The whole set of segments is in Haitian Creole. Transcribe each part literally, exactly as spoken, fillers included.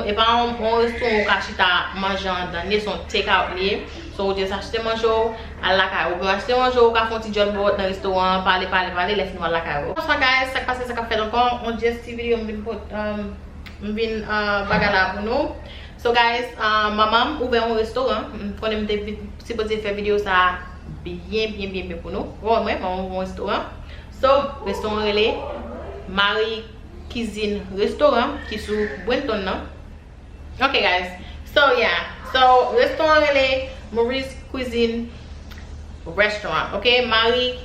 E pa yon, yon restoran ou ka chita manje anndan li ye, se yon take out li ye. So, ou just achte manje w, al lakay ou. Oubyen achte manje w, ou ka fè yon ti djòl bò nan restoran an, pale, pale, pale, lè fini w al lakay ou. Bonsoir guys, sa k pase, sa k ap fèt ankò? On J S T video m vin pot, um, m vin, uh, bagay la pou nou. So guys, uh, manman m ouvè yon restoran. M konnen m te vi- sipoze fè video sa byen, byen, byen, byen pou nou. Bon, mwen, manman m ouvè yon restoran. So, restoran rele Marie Cuisine Restaurant ki sou Brenton nan. Ok guys. So yeah. So restoran rele Maurice Cuisine Restaurant. Ok, Marie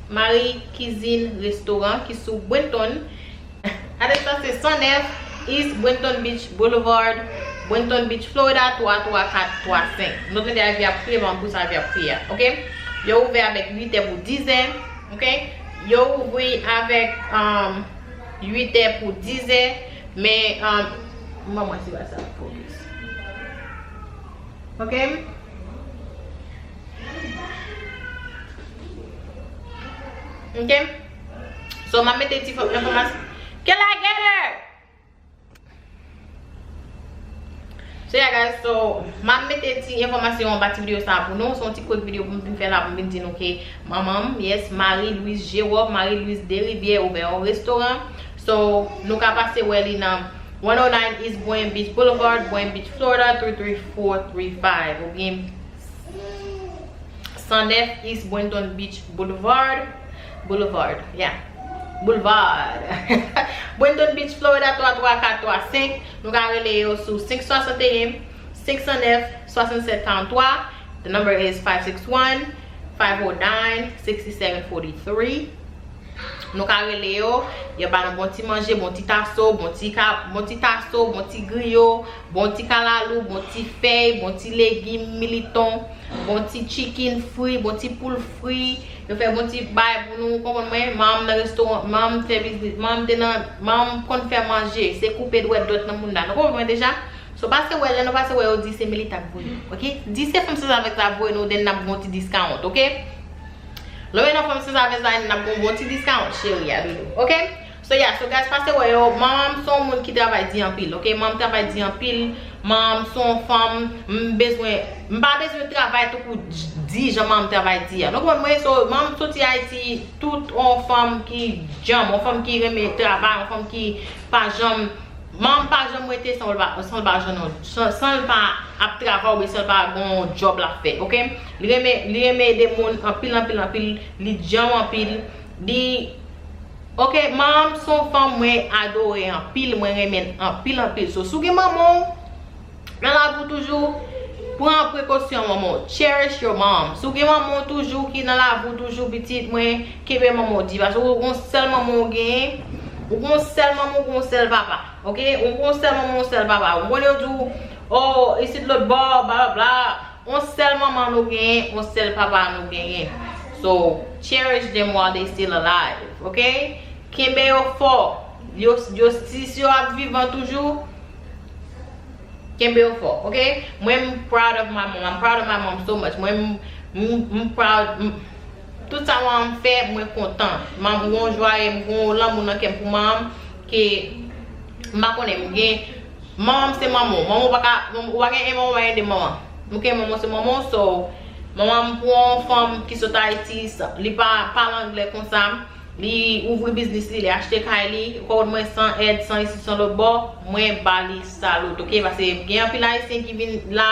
Marie Cuisine Restaurant ki sou Brenton. Adrès la se san nèf East Brenton Beach Boulevard, Brenton Beach, Florida twa twa kat twa senk. Nou tande avi ap kriye, ban m pou sa avi ap kriye a. Ok? Yo ouvè avèk uit è pou diz è. Ok? Yo ouvri avèk um, uit è pou diz è. Men, um, manman si ba sa focus. Ok? Ok? So, m ap mete ti fo- enfòmasyon. Kela Gator! So, yeah, guys, so, m ap mete ti enfòmasyon anba ti videyo sa a pou nou. Se yon ti quick videyo pou m vin fè la, pou m vin di nou ke manman m, yes, Marie Louise Jérôme, Marie Louise Desrivières, ouvè yon restoran. So, nou ka pase wè li nan one oh nine East Boynton Beach Boulevard, Boynton Beach, Florida, three three four three five, oubyen san nèf East Boynton Beach Boulevard. Boulevard, yeah. Boulevard. Boynton Beach, Florida, twa twa kat twa senk. Nou ka rele yo sou senk swasanteyen, senk san nèf, swasannsèt karanntwa. The number is five six one, five oh nine, sixty-seven forty-three. Nou ka rele yo, yo ba nou bon ti manje, bon ti taso, bon ti ka, bon ti taso, bon ti griyo, bon ti kalalou, bon ti fèy, bon ti legim militon, bon ti chicken fri, bon ti poul fri. Yo fè bon ti bay pou nou, konprann mwen? Manman nan restoran, manman fè biznis, manman te nan, manman konn fè manje, se koupe dwèt dòt nan moun la. Nou konprann mwen deja? So, pase wè, lè nou pase wè, yo di se Melita k voye nou, ok? Di se fanm sanzavèz la voye nou, then n ap gon ti discount, ok? Lè w wè nan fanm sanzavèz la, n ap gon bon ti discount, cheri a, doudou, ok? So, yeah, so, guys, pase wè yo, manman m se yon moun ki travay di anpil, ok? Manman m travay di anpil, manman m se yon fanm, m bezwen, m pa bezwen travay tankou di jan manman m travay di a. Nou konprann mwen, so, manman m soti Ayiti, tout yon fanm ki djanm, yon fanm ki renmen travay, yon fanm ki pa janm Manman m pa janm rete san l pa, san l pa jwenn yon, san, san l pa ap travay oubyen san l pa gen yon djòb l ap fè, ok? Li renmen, li renmen ede moun anpil, anpil, anpil, li djanm anpil, li, ok, manman m se yon fanm mwen adore anpil, mwen renmen l anpil, anpil. So, si w gen manman w nan lavi w toujou, pran prekosyon manman w, cherish your mom. Si w gen manman w toujou ki nan lavi w toujou, pitit mwen, kenbe manman w di, paske w gon sèl manman w genyen, ou gon sèl manman, ou gon sèl papa. Ok? Ou gon sèl manman, yon sèl papa. Ou konnen yo di w, oh, isit lòt bò, blablabla. Yon sèl manman nou genyen, yon sèl papa nou genyen. So, cherish them while they still alive. Ok? Kenbe yo fò. Yo, yo, si, si yo ap vivan toujou, kenbe yo fò. Ok? Mwen, m proud of my mom. I'm proud of my mom so much. Mwen, m, m, m proud. M, Tout sa manman m fè, mwen kontan. Manman m gon jwa e m gon lanmou nan kè m pou manman m ke m pa konnen m gen. Manman m se manman w. Manman w pa ka, ou pa gen en manman w pa gen de manman. Ok, manman w se manman w, so manman m pou yon fanm ki sot Ayiti, li pa pale anglè konsa, li ouvri biznis li, li achte kay li, ou konprann mwen, san èd, san isit, san lòt bò, mwen ba li salute, ok, paske gen anpil Ayisyen ki vin la,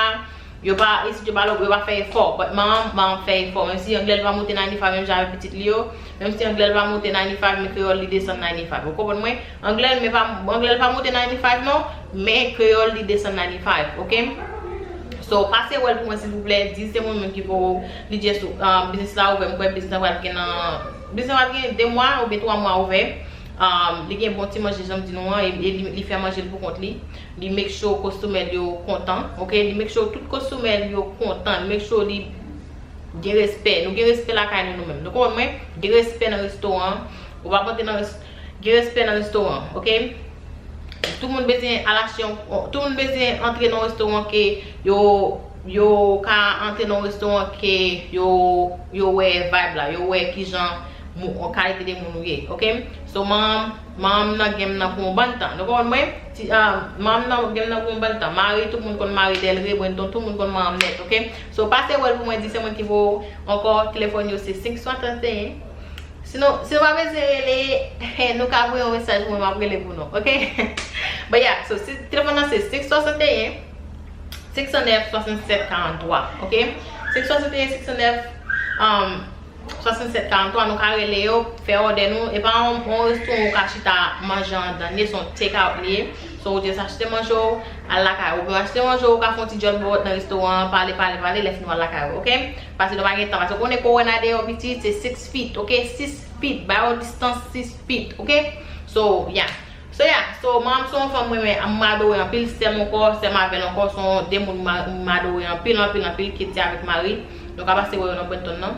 Yo pa, isit yo pa lòb, yo pa fè efò. But manman, manman fè efò. Menm si anglè l pa monte ninety-five menm jan avèk pitit li yo, menm si anglè l pa monte ninety-five, men kreyòl li desann ninety-five. Ou konprann mwen? Anglè l, men pa, anglè l pa monte ninety-five non, men kreyòl li desann ninety-five, ok? So, pase wè l pou mwen silvouplè, di se mwen menm ki pou li just, um, biznis la ouvè, m kwè biznis la pral gen nan, biznis la pral gen de mwa oubyen twa mwa ouvè. Um, li gen bon ti manje, jan m di nou an, e, e li, li fè manje l pou kont li. Li make sure kostomè l yo kontan, ok? Li make sure tout kostomè l yo kontan. Li make sure li gen respè. Nou gen respè lakay nou, nou menm. Nou konprann mwen? Gen respè nan restoran an. Ou pa antre nan res-, gen respè nan restoran an, ok? Tout moun bezwen al achte yon, tout moun bezwen antre nan restoran ke yo, yo ka antre nan restoran ke yo, yo wè vibe la, yo wè kijan mou-, kalite de moun ou ye, ok? So, manman, Manman m nan gen m nan pou yon bann tan. Nou konprann mwen? Ti, ah, manman m nan gen m nan pou yon bann tan. Mari, tout moun konn Mari Delre, Brenton, tout moun konn manman m nèt, oke? So, pase wè l pou mwen, di se mwen ki voye w ankò, telefòn yo se senk swasanteyen. Si nou, si nou pa bezwen rele, nou ka voye yon mesaj pou mwen, m ap rele pou nou, oke? But yeah, so, si telefòn nan se senk swasanteyen, senk san nèf, swasannsèt, karanntwa, oke? Senk swasanteyen, senk san nèf, um, swasannsèt, karanntwa, nou ka rele yo, fè òdè nou. E pa yon, yon restoran ou ka chita manje anndan li ye, se yon take out li ye. So, ou just achte manje w, al lakay ou. Oubyen achte manje w, ou ka fè yon ti djòl bò nan restoran an, pale, pale, pale, lè fini w al lakay ou, oke? Paske nou pa gen tan, paske ou konnen kowona deyò pitit, se six feet, oke? Six feet, ba yo distans six feet, oke? So, yeah. So, yeah, so, manman m se yon fanm mwen, mwen, m adore anpil, sè m ankò, sè m avè l ankò, se yon de moun m a- m adore anpil, anpil, anpil, Katie avèk Mari. Nou ka pase wè yo nan Brenton nan.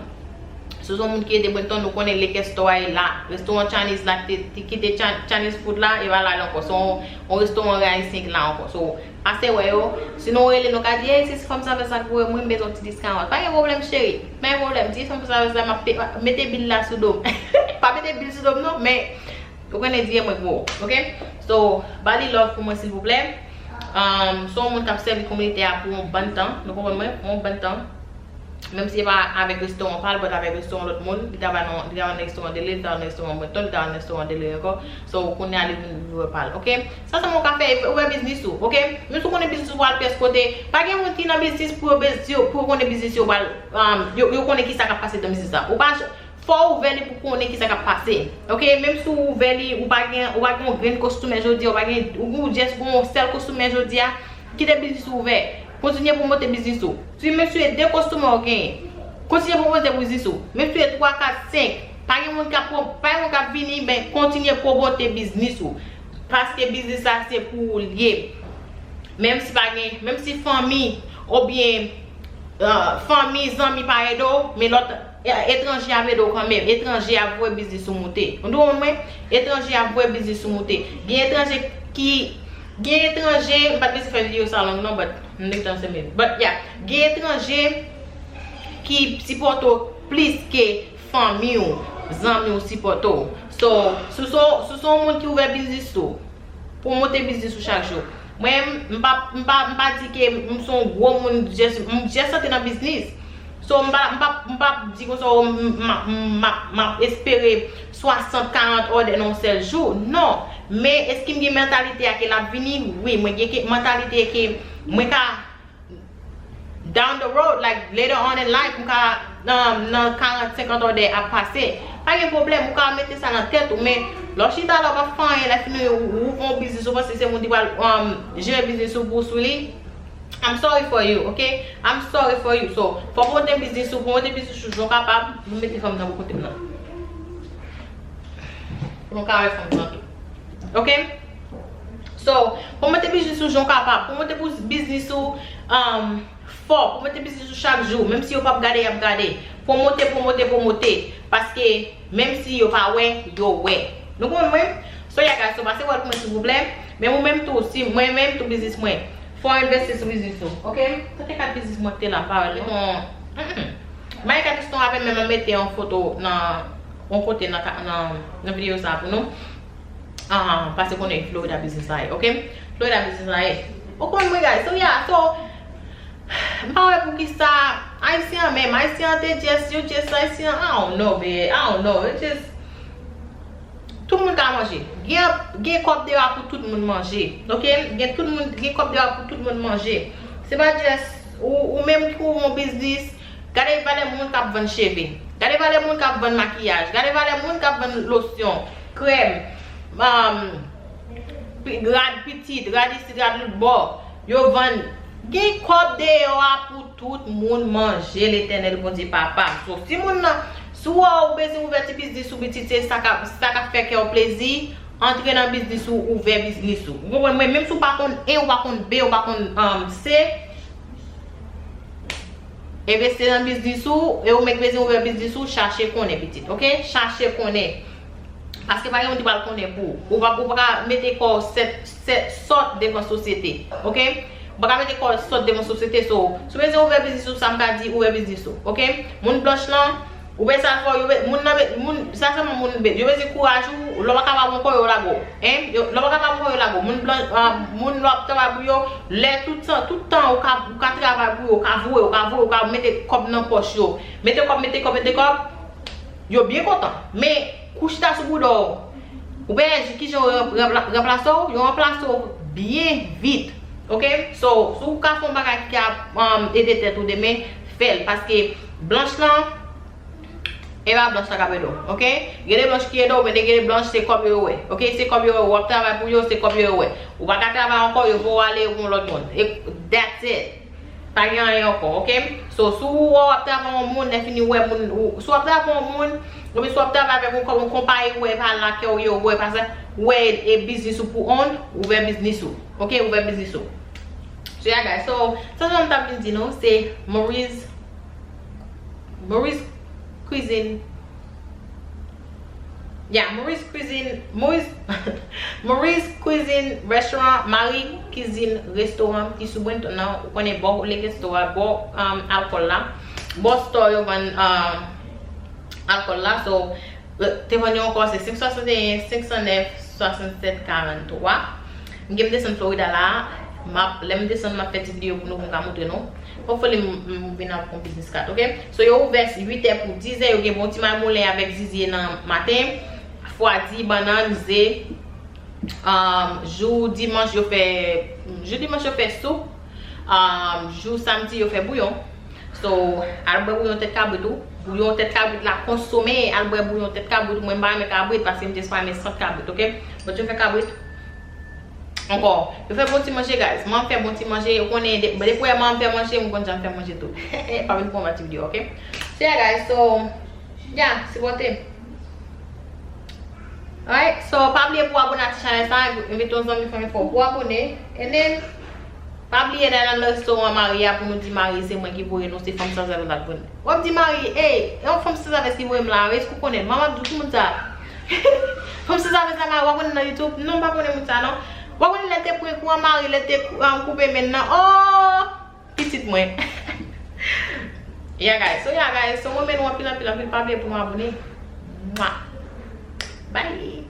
Si w se yon moun ki ede Brenton, nou konnen Liquor Store a ye la. Restoran Chinese la ki te, ki te Chi- Chinese food la, e pa la l ankò. Se yon, yon restoran ayisyen ki la ankò. So, pase wè yo. Sinon, rele nou ka di, "Hey, sis, fanm sa fè sa pou mwen, m bezwen yon ti discount." Pa gen pwoblèm, cheri. Pa gen pwoblèm. Di fanm sa fè sa, m ap pe- mete bil la sou do m. Pa mete bil sou do m, non, men ou konnen di e mwen ki voye w, oke? So, ba li love pou mwen, silvouplè. Um, se yon moun k ap sèvi kominote a pou yon bann tan. Nou konprann mwen? Pou yon bann tan. Menm si se pa avèk restoran pa l, but avèk restoran lòt moun. Li travay nan, li travay nan restoran Delre, li travay nan restoran Brenton, li travay nan restoran Delre ankò. So, kounye a li vin vivre pa l, oke? Sa sèlman w ka fè, ouvè biznis ou, oke? Menm si w konnen biznis ou pral pyès kote, pa gen moun ki nan biznis pou yo bez- yo, pou yo konnen biznis yo pral, um, yo, yo konnen kisa k ap pase nan biznis la. Ou pa j- Fò w ouvè li pou konnen kisa k ap pase. Oke, menm si w ouvè li, ou pa gen, ou pa gen yon grenn kostomè jodi a, ou pa gen, ou, ou just gen yon sèl kostomè jodi a, kite biznis ou ouvè. Kontinye pwomote biznis ou. Si menm si se de kostomè w genyen, kontinye pwomote biznis ou. Menm si se twa, kat, senk, pa gen moun k ap pwo- pa gen moun k ap vini, men kontinye pwomote biznis ou. Paske biznis la se pou ou l ye. Menm si pa gen, menm si fanmi, oubyen, uh, fanmi, zanmi pa ede w, men lòt E- etranje ap ede w kanmenm. Etranje ap voye biznis ou moute. Ou konprann mwen? Etranje ap voye biznis ou moute. Gen etranje ki, gen etranje, m pa t bezwen fè videyo sa long non, but m te gentan seme. But yeah, gen etranje ki sipòte w plis ke fanmi w, zanmi w sipòte w. So, si w se, si w se yon moun ki ouvè biznis tou, pwomote biznis ou chak jou. Mwen, m pa, m pa, m pa di ke m se yon gwo moun, just, m just antre nan biznis. So, m pa, m pa, m pa di konsa, oh, m, m, m, m, m ap espere swasant, karant òdè nan yon sèl jou. Non. Men, èske m gen mantalite a ke l ap vini? Wi, mwen gen ke, mantalite ke mwen ka down the road, like, later on in life, m ka nan, nan karant, senkant òdè ap pase. Pa gen pwoblèm, ou ka mete sa nan tèt ou, men lè w chita la, w pa fè anyen, lè fini, ou, ou ouvè yon biznis, ou panse se moun ki pral, um, jere biznis ou pou sou li. I'm sorry for you, ok? I'm sorry for you. So, fò w pwomote biznis ou, pwomote biznis ou jan w kapab, nou mete fanm nan bò kote m nan. Pou nou ka wè fanm nan tou. Ok? So, pwomote biznis ou jan w kapab. Pwomote pou biznis ou, um, fò. Pwomote biznis ou chak jou. Menm si yo p ap gade, y ap gade. Pwomote, pwomote, pwomote. Paske, menm si yo pa wè, yo wè. Nou konprann mwen? So, yeah, guys, so, pase wè l pou mwen, silvouplè. Men ou menm tou, si mwen menm tou biznis mwen. Fò w envesti sou biznis ou. Ok? Tande kat biznis mwen te la, m pa wè l non. Mm-mm. Maika Duston avè m menm mete yon foto nan yon kote nan, ka- nan, nan videyo sa pou nou. Ah, paske konnen Florida biznis la ye, ok? Florida biznis la ye. Ou konn mwen, guys. So, yeah, so, m pa wè poukisa Ayisyen an menm, Ayisyen an te just, yo just Ayisyen an, I don't know, man. I don't know. It just, tout moun ka manje. Gen, gen kòb deyò pou tout moun manje. Ok? Gen tout moun, gen kòb deyò pou tout moun manje. Se pa just ou, ou menm ki ouvri yon biznis, gade valè moun k ap vann cheve. Gade valè moun k ap vann makiyaj. Gade valè moun k ap vann losyon, krèm, um, pi- rad pitit, rad isit, rad lòt bò. Yo vann. Gen kòb deyò a pou tout moun manje, Letènèl Bondye Papa. So, si moun nan, si w wè w bezwen ouvè ti biznis ou pitit, se sa k ap, sa k ap fè kè w plezi, antre nan biznis ou, ouvè biznis ou. Ou konprann mwen? Menm si w pa konn A, ou pa konn B, ou pa konn, um, C, envesti nan biznis ou, e ou menm k bezwen ouvè biznis ou, chache konnen pitit, ok? Chache konnen. Paske pa gen moun ki pral konnen pou ou. Ou pa, ou pa ka mete kò w sèt, sèt, sòt devan sosyete. Ok? Ou pa ka mete kò w sòt devan sosyete. So, si w bezwen ouvè biznis ou, sa m ka di, ouvè biznis ou. Ok? Moun blanch lan, Ou wè sa fò, yo, moun nan, moun, sa sèlman moun, yo bezwen kouraj ou, lè w pa kapab ankò, yo lage w. Hein? Yo, lè w pa kapab ankò, yo lage w. Moun blan, ah, moun lè w ap travay pou yo, lè tout tan, tout tan, ou ka, ou ka travay pou yo, ou ka voye, ou ka voye, ou ka mete kòb nan pòch yo. Mete kòb, mete kòb, mete kòb. Yo byen kontan. Men, kou chita sou bouda w, ou pa wè ki jan yo ranpla-, ranplase w, yo ranplase w byen vit. Ok? So, si w ka fè yon bagay ki ka, um, ede tèt ou demen, fè l. Paske blanch lan, e pa blanch lan k ap ede w. Ok? Gen de blanch ki ede w, men gen de blanch se kòb yo yo wè. Ok? Se kòb yo yo wè. W ap travay pou yo, se kòb yo yo wè. Ou pa ka travay ankò, yo voye w ale, yo pran yon lòt moun. E that's it. Pa gen anyen ankò, ok? So, si w wè w ap travay yon moun, lè fini w wè moun, ou, si w ap travay yon moun, oubyen si w ap travay avèk yon, yon konpayi, ou wè e pa lakè w ye, ou wè e pa sa, ou wè e biznis ou pou own, ouvè biznis ou, ok? Ouvè biznis ou. So, yeah, guys. So, sa sa m t ap vin di nou, se Maurice, Maurice Cuisine. Yeah, Maurice Cuisine, Maurice, Maurice Cuisine Restaurant, Marie Cuisine Restaurant ki sou Brenton nan, ou konnen bò le resto a, bò, um, alkòl la, bò store yo vann, um, alkòl la, so, te vann yo ankò se senk swasanteyen, senk san nèf, swasannsèt, karanntwa. M gen m desann Florida la, m ap, lè m desann, m ap fè ti videyo pou nou, pou m ka montre nou. Hopefully, m, m vin avèk yon business card, ok? So, yo ouvè uit è pou diz è, yo gen bon ti may moulen avèk zizye nan maten, fwadi, bannann, ze. Um, jou dimanch, yo fè, jou dimanch, yo fè soup. Um, jou samdi, yo fè bouyon. So, al bwè bouyon tèt kabrit ou. Bouyon tèt kabrit la konsome, al bwè bouyon tèt kabrit ou. Mwen, m pa renmen kabrit, paske m just pa renmen sant kabrit, ok? But yo fè kabrit. Ankò, yo fè bon ti manje, guys. Manman fè bon ti manje. Ou konnen, de, depi wè manman fè manje, m konn jan fè manje tou. Pa vin pran mati videyo, ok? So, yeah, guys. So, yeah, sipòte. Alright, so, pa bliye pou abone a ti chanèl sa, envite yon zanmi, fanmi, fò pou abone. And then, pa bliye nan, nan restoran Marie a pou nou di Marie se mwen ki voye nou, se fanm sanzavèz la k voye nou. W ap di Marie, hey, e yon fanm sanzavèz ki voye m la, èske ou konnen? Manman ap di ki moun sa? Fanm sanzavèz la, Marie, w ap konnen nan YouTube? Non, m pa konnen moun sa, non. W ap konnen lè te prank ou an, Marie, lè te kou-, um, koupe men nan? Oh! Pitit mwen. Yeah, guys. So, yeah, guys. So, mwen renmen nou anpil, anpil, anpil. Pa bliye pou nou abone. Mwah. Bye.